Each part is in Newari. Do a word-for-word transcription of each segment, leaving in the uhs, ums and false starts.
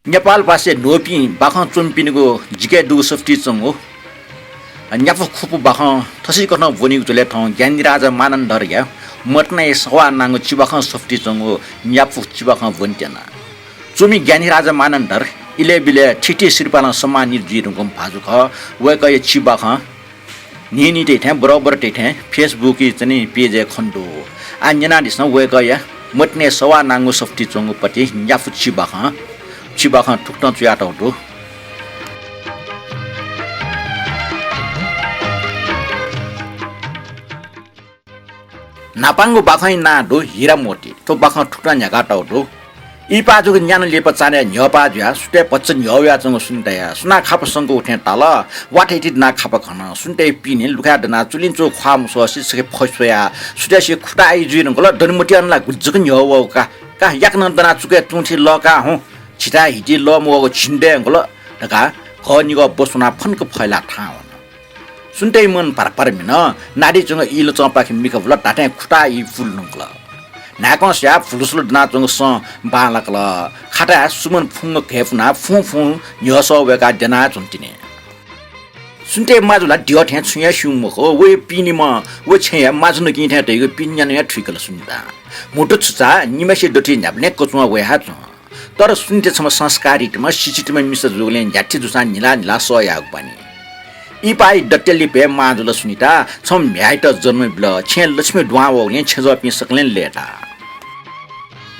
नेपालभाषाय् न्वःपिं बाखं च्वमिपिनिगु जिके दुगु सफुतिइ च्वंगु न्यापु खुपु बाखं थसिकथं ब्वनीगु जुलय् थौं ज्ञानीराजा मानन्धरया मतिनाया सवाः नांगु चिबाखं सफुतिइ च्वंगु न्यापु चिबाखं ब्वनेत्यना। च्वमि ज्ञानीराजा मानन्धर इलय् बिलय् थीथी सिरपालं सम्मानित जुइधुंकूम्ह भाजु खः। वय्कःया चिबाखं न्हिं न्हिं तइथें बरोबर तइथें Facebook-य् च्वनी page-य् खने दु। आः न्यनादिसँ वय्कःया मतिनाया सवाः नांगु सफुतिइ च्वंगु पति न्यापु चिबाखं, चिबाखं थुकथं च्वयातःगु दु। न्हापांगु बाखंया नां दु हीरा मोती। थ्व बाखं थुकथं न्ह्याकातःगु दु। इहिपाः जक न्यान्हु लिपा चान्हय् न्ह्यःपाः जुयाः सुथय् भचा न्ह्यः वयाच्वंगु सुनिताया सुनां खापा संकूगु थें ताल। वा थथे दनाः खापा खन। सुनिताया पिने लुखाय् दनाः चुलिंचु ख्वाः मुसःसे छखे फस्वयाः सुथय्से खुताः ई जुइधुंकल। दनेमतियाः ला गुलि जक न्ह्यः वःगु का। का याकनं दनाः चुकय् तुं थी लः का हुँ। झिताय् हिति लः मवःगु झिंदय् धुंकल धकाः घः निगः ब्वस्वनाः फन्क फय्लाः थाहां वन। सुनिताया मन भरभर मिन। नादीच्वंगु इलचंपाखे मिखा बुल धात्थें खुताः ई फुल धुंकल। न्हाय्कं स्वयाः भुलुसुलु दनाच्वंगु सँ बांलाकल। खाताय् सुमन फुंग घय्पुनाः फुं फुं न्ह्यसः वय्काः द्यनाच्वन तिनि। सुनिताया माजु ला द्यः थें छुं हे स्यू मखु। वया पिनेम्ह व छेँया माजु नकिं थें तइगु पिने न्यान्हु हे थुइकल सुनितां। म्हुतु छुचा निम्हय्सिया दथुइ न्ह्याबलें कचुवां वये हे च्वं। तर सुनिता छम्ह संस्कारितम्ह, शिक्षितम्ह मिसा जूगुलिं न्ह्याथे जूसां न्हिला न्हिला सह याःगु बानी। इहिपाःया दतले लिपा मां जुल सुनिता। छम्ह म्ह्याय्त जन्म बिल। छेँय् लक्ष्मी दुहां वःगुलिं छेँजःपिं सकलें लय्ताः।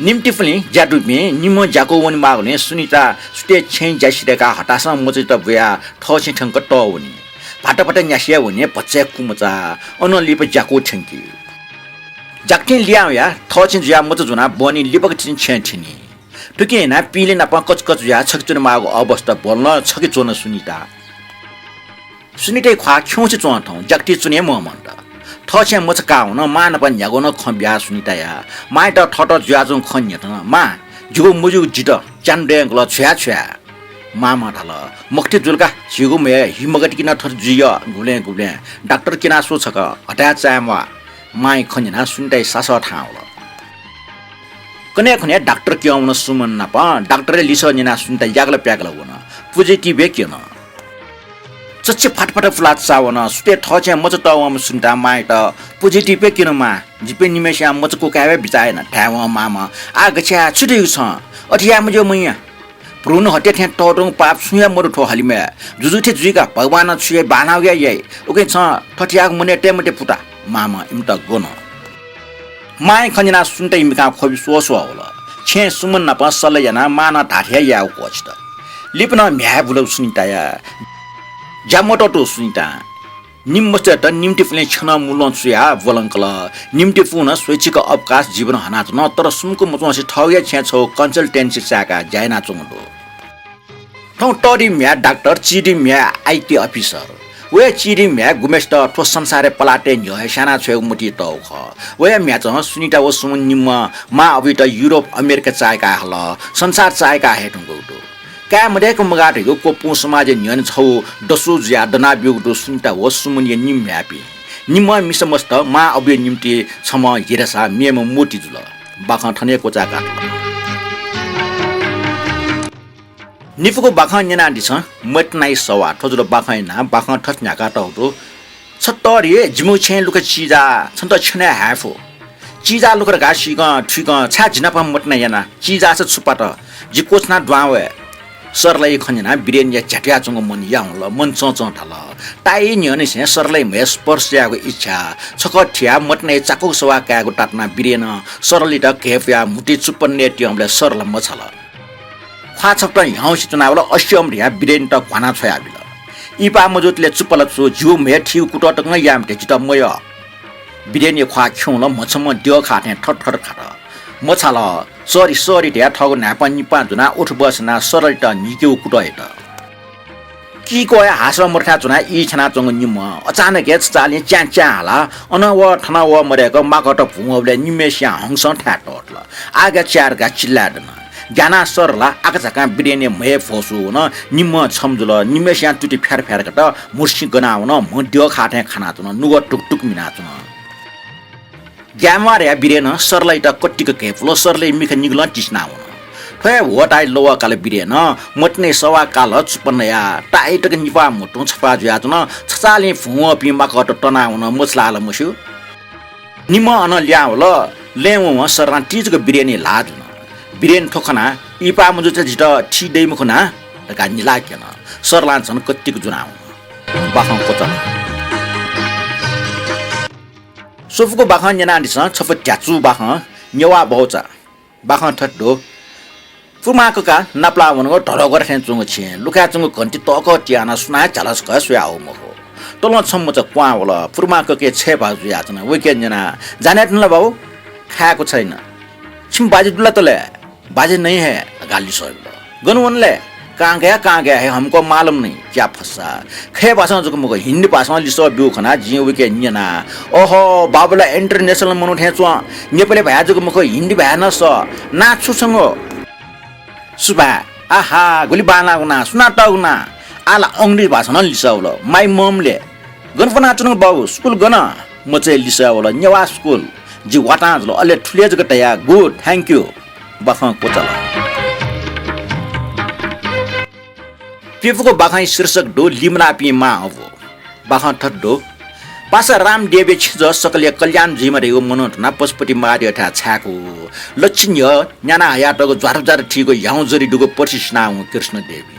निम्हतिपुलिं ज्या दुपिं निम्हं ज्याकू वनेमाःगुलिं सुनिता सुथय् छेँय् ज्या सिधय्काः हतासं मचायात ब्वयाः थःछेँ थ्यंक तःवनी। भाःत भाःत न्यासि हे वनी, भचा हे कुमचा। अनं लिपा ज्याकू थ्यंकी। ज्याकथिं लिहां वयाः थःछेँ जुयाः मचा ज्वनाः बहनी लिबाकथिं छेँय् थ्यनी। थुकिं यानाः पिइलय् नापं कचकच जुयाः छखे च्वनेमाःगु अवस्था ब्वल नं छखे च्वन सुनिता। सुनिताया ख्वाः खिउँसे च्वं थौं ज्याकथि च्वने हे म्वाः मन्त। थःछेँय् मचा काः वन। मां नाप न्ह्यागु नं खँ बियाः सुनिताया मांयात थःत जुयाच्वंगु खँ न्यन। मां, जिगु मज्यूगु जितः च्यान्हु दयेगु ला छ्वया छ्वया। मांम्हं धाल, मखुथि जुल का, झीगु म्हय् हि मगातिकि नं थथे जुइ यः गुबलें गुबलें। डाक्टर क्यना स्व छकः, हथाय् चाये म्वाः। मांया खँ न्यनाः सुनिताया सासः थाहां वल। कन्हय् खन्हय् डाक्टर क्यं वन सुमन नाप। डाक्टरया लिसः न्यनाः सुनिता याकल प्याकल वन। पोजिटिभ हे क्यन। चच्छि फात फात पुलाः चावन। सुथय् थःछेँय् मचा तःवंम्ह सुनितां मांयात पोजिटिभ हे क्यन मां, जिपिं निम्हय्सियां मचा क्वकायेगु बिचाः याना धायेवं मांम्हं, आः गथे याये, छु धइगु छं? अथे याये मज्यू मंया। भ्रूण हत्या थें तःधंगु पाप छुं हे मदु थ्व हलिमय्। जुजुथि जुइका भगवानं छु याइ बांलाःगु याइ। उकिं छं थथे याःगु मनय् तये मते पुता। मांम्हं इमित ग्वन। मांया खँ न्यनाः सुनिताया मिखां ख्वबि स्वः स्वः वल। छेँय् सुमन नाप सल्लाह यानाः मां नं धाःथें हे यायेगु क्वःछित। लिपा नं म्ह्याय् बुल सुनिताया। ज्या मतःतू सुनितां। निम्ह मस्तय्त निम्हतिपुलिं छ्यनं मुलं चुयाः ब्वलंकल। निम्हतिपूं नं स्वैच्छिक अवकाश जीवन हनाच्वन, तर सुम्क मच्वंसे थःगु हे छेँय् छगू consultancy चाय्काः ज्या यानाच्वंगु दु। थौं तःधि म्ह्याय् डाक्टर, चिधि म्ह्याय् IT अफिसर। वया चिधि म्ह्याय् गुम्हेसित थ्व संसारय् पलाः तये न्ह्यः हे स्यानाछ्वयेगु मतिइ तःगु खः। वया म्ह्याय्‌चं सुनिता व सुमन निम्हं मां अबुयात युरोप अमेरिका चाय्काः हल, संसार चाय्काः हये धुंकूगु दु। काय् मदय्क मगाः धइगु क्वपुं समाजया न्ह्यःने छगू दसु जुयाः दनाब्यूगु दु सुनिता व सुमनया निम्ह म्ह्याय्‌पिं। निम्हं मिसा मस्त मां अबुया निंतिं छम्हं हिरासा मेम्ह मोती जुल। बाखं थन हे क्वचाय्‌कातल। निपुगु बाखं न्यनादिसँ, मतिनाया सवाः। थ्व जुल बाखंया नां। बाखं थथे न्ह्याकातःगु दु। छ तःधि, जिमिगु छेँय् लुखा चिजा, छन्त छ्यनय् हाये फु। चिजा लुखा धकाः सीकं थुइकं छाय् जि नाप मतिना याना? चिजास छु पात? जि क्वछुनाः दुहां वये। सरलाया खँ न्यनाः बिरेनया झ्यातुयाच्वंगु मन याहुल। मन चंचं धाल, ताःई न्ह्यःनिसें सरलाया म्हय् स्पर्श यायेगु इच्छा। छकः थियाः मतिनाया चाकःगु सवाः कायेगु तातुनाः बिरेनं सरलायात घय्पुयाः म्हुतुइ चुप्पा नयेत्यंबलय् सरला मछाल। ख्वाः छकथं ह्याउँसे च्वनावल। अस्यम्ह धयाः बिरेनयात घ्वाना छ्वयाबिल। इहिपाः मजूतले चुप्पा ला छु, जिगु म्हय् थीगु कुतः तकं याये मते, जितः मयः। बिरेनया ख्वाः खिउँल। म्हछंम्हं द्यः खाः थें थरथर खात। मछाल। सरी सरी धयाः थःगु न्हाय्पं निपां ज्वनाः उठ बस यानाः सरलायात न्हिकेगु कुतः यात। कीक्वःया हासः मदुथाय् च्वनाः ई छ्यानाच्वंगु निम्हं अचानक हे छचाःलिं च्यां च्यां हालाः अनं वः थनं वः मदय्क माकःत भुं वःबलय् निम्हय्सियां हंसं थाय् तःतल। आः गय् चाये धकाः चिल्लाय् दन। ग्यानाः सरला आकाझाकां बिरेनया म्हय् भ्वसू वन। निम्हं छम्ह जुल। निम्हय्सियां तुति फ्यार फ्यार कात। म्हुतुसिं गना वन। म्ह द्यः खाः थें खानाच्वन। नुगः टुक टुक मिनाच्वन। ग्याये म्वाः धयाः बिरेनं सरलायात कतिक घय्पुल। सरलाया मिखा निगलं तिसिना वन। थ्व हे ह्वःताइ लवः काल बिरेनं मतिनाया सवाः काल चुप्पा नयाः ताःई तक निपाः म्हुतुं छपाः जुयाच्वन। छचाःलिं भुं वःपिं माकःत तनावन, मछिलाल मस्यू। निम्हं अनं लिहां वल। लँय् वंवं सरलां ति जक बिरेनया ल्हाः जुन। बिरेनं थ्व खनाः इहिपाः मजूसा जितः थी दइ मखु ना धकाः निलाः क्यन। सरलां झन कतिक जुनावन। बाखं क्वचाल। स्वफुगु बाखं न्यनादिसँ, छपु ध्याचु बाखं, नेवाः बौचा। बाखं थथे दु। पुर्मां कका नापलाः वंगु धरोघर थें च्वंगु छेँय् लुखाय् च्वंगु घन्टी तःकः तियाः नं सुनां हे झ्यालस कयाः स्वयाहू मखु। तलं छम्ह मचा क्वहां वल। पुर्मां ककया छय् भाजु जुयाच्वन। वय्कलं न्यनाः, जाने धुन ला बाबु? खाय्कू छैन। छिमि बाजे दु ला तले? बाजे नहीं है धकाः लिसः बिल। गन वन ले? कहाँ गया, कहाँ गया है, हमको मालूम नहीं। क्या फस्सा। खय् भाषां जक मखु, हिन्दी भाषां लिसः ब्यूगु खनाः जिं वय्कलं न्यना। ओहो, बाबु ला international मनू थें च्वं। नेपाली भाय् जक मखु, हिन्दी भाय् नं सः। नां छु छंगु? सुभाय्। आहा, गुलि बांलाःगु नां, सुनां तःगु नां। आः ला अंग्रेजी भाषां नं लिसः वल। My mom ले। गन फ्वनाच्वनागु बाबु, स्कुल गन? मचाया लिसः वल, नेवाः स्कुल। जि वातां जुल, अले थुलि जक धया, good, thank you। बाखं क्वचाल। प्यपुगु बाखंया शीर्षक दु लिमनापिं मां अबु। बाखं थथे दु। पासा रामदेवया छेँजः सकलया कल्याण जुइमा धइगु मनंतुनाः पशुपति महाद्यःथाय् छाय्कू। लच्छि न्ह्यः न्यानाः हयातःगु ज्वारज्वार थीगु ह्याउँजरि दुगु पर्सि सिनावं कृष्णदेवी।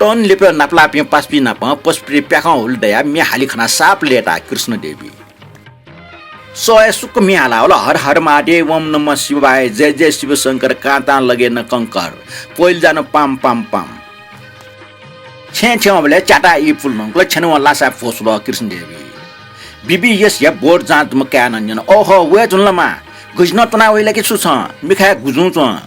तःन्हु लिपय् नापलाःपिं पासापिं नाप पशुपतिया प्याखं हुल दयाः म्ये हाले खनाः साप लय्ताः कृष्णदेवी। सः हे सुक्क म्ये हालावल, हर हर महादेव, ओम नमः शिवाय, जय जय शिवशंकर, कांतां लगे न कंकर, कोइल जानो पाम पाम पाम। छेँय् थ्यंबलय् च्याताः ई पुल न्हंकल, छ्यनवं लासाय् फ्वसुल कृष्णदेवी। बीबीएसया बोर्ड जाँच दुम्ह काय्‌नं न्यन, ओहो, वये धुन ला मां? गजिनं त्वना वइ ला कि छु छं? मिखाय् गुजुं च्वं।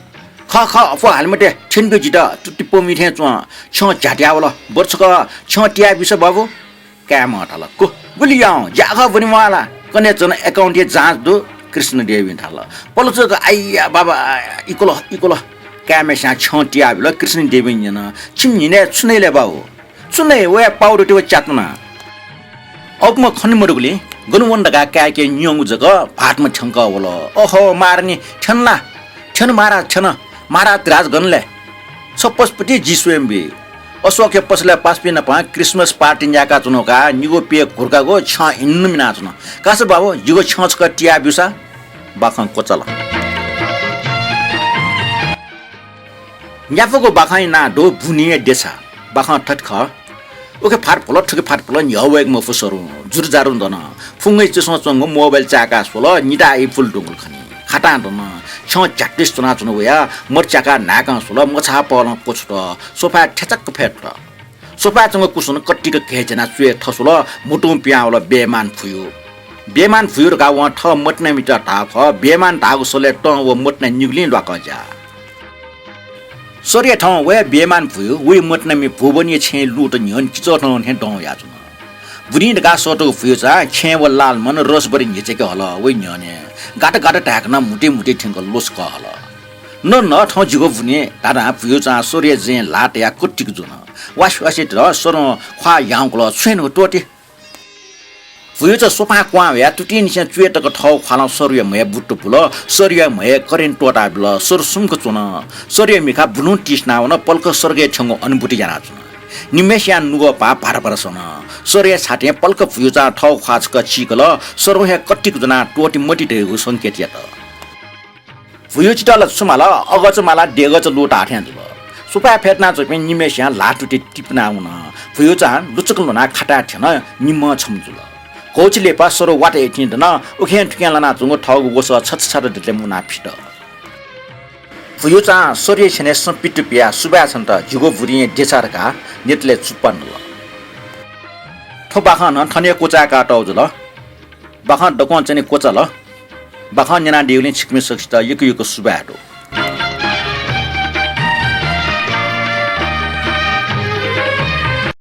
खः खः, अप्वः हाले मते, थ्यंकि जितः, तुति प्वमि थें च्वं। छ्यं झ्यात्यावल, बरु छकः छ्यं तियाबिसँ बाबु। काय्‌म्हं धाल, कु, गुलि याउँ, ज्याखः ब्वनेमाः ला? कन्हय् च्वन account-या जाँच दु। कृष्णदेवीं धाल, पलख जक, आइया बाबा, इकुल, इकुल। काय्‌म्हेस्यां छ्यं तियाबिल। कृष्णदेवीं न्यन, छिमि न्हिनय् छु नइ ले बाबु? छु नइ, वया पाउडर ति व च्यातुना। अबुम्ह खने मदुगुलिं गन वन धकाः काय्‌के न्यंगु जक भाःतम्ह थ्यंकः वल। ओहो, मारनि, थ्यन ला? थ्यन महाराज, थ्यन। महाराज धिराज गन ले? छ पशुपति, जि स्वयम्भू। अशोकया पसलय् पासापिं नाप Christmas party न्याकाच्वनागु का, निगू प्यय् घुर्कागु छ्यं इन्नु मिनाच्वन। कासा बाबु, जिगु छ्यं छकः तियाब्यूसा। बाखं क्वचाल। न्यापगु बाखंया नां दु बुनिया देछा। बाखं थथे खः। उखे फात फुल, थुखे फात फुल, न्ह्यः वय्के मफु सरुं। जुरुजारुं दन। फुंगय् चिसं च्वंगु मोबाइल चाय्‌काः स्वल, निता ई पुल धुंकल खनी। खातां दन। छ्यं झ्याक्तिस च्वनाच्वन वया, मत च्याकाः न्हाय्‌कं स्वल, मछाः पहलं क्वछुत। सोफाय् थ्याचक्क फय्‌तुत। सोफाय् च्वंगु कुसुन कतिक घय् ज्यानाः च्वय् थस्वल, म्हुतुं पिहां वल बेमान भुयु। बेमान भुयु धकाः वं थः मतिनामित धाःगु खः। बेमान धाःगु सलय् तं व मतिना निगुलिं ल्वाकः ज्या। सरुया थौं वया बेमान भुयु, वया मतिनामि भुवनया छेँय् लूत न्ह्यःने किचः थनं थें दं वयाच्वन। बुनी धकाः सःतूगु भुयुचां खेँय् व लालमन रसबरी न्ह्यचय्‌के हल, वया न्ह्यःने गात गात धाय्‌क नं म्हुतुइ म्हुतुइ थ्यंक ल्वसकः हल। न न, थौं जिगु बुनी धाधां भुयुचां सरुया जँय् ल्हाः तयाः कतिक ज्वन। वासि वासि धकाः सरुं ख्वाः याउँकल, छुं हे नुगः त्वःति। भुयुचा सोफां क्वहां वयाः तुतिंनिसें च्वय् तक थःगु ख्वालं सरुया म्हय् बुत्त बुल। सरुया म्हय् करेन्ट त्वःताबिल। सरु सुम्क च्वन। सरुया मिखा बुलुं तिसिनावन। पलख स्वर्गय् थ्यंगु अनुभूति यानाच्वन। निम्हय्‌सियां नुगः पाः भार भार सन। सरुया छातिं पलख भुयुचां थःगु ख्वाः छकः चीकल। सरुं हे कतिक ज्वनाः त्वःति मति धइगु संकेत यात। भुयुचित ला छु माल, अगःचा माला, देगःचा लूत धाःथें जुल। सोफाय् फ्यतुनाच्वंपिं निम्हय्‌सियां ल्हाः तुति तिपिनावन। भुयुचां लुचुक ल्ह्वनाः खाताय् थ्यन, निम्हं छम्ह जुल। घौछि लिपा सरु वात यतिं दन, उखें थुखें लानाच्वंगु थःगु वसः छत छत दतले मुनाः फित। भुयुचां सरुया छ्यनय् सँ पित्तु पियाः सुभाय् छन्त, जिगु बुरिं देछा धकाः नेतले चुप्पा नल। थ्व बाखं नं थन हे क्वचाय्‌कातःगु जुल। बाखं दक्वं च्वने क्वचाल। बाखं न्यनादीगुलिं छिकपिं सकसित यक्व यक्व सुभाय् दु।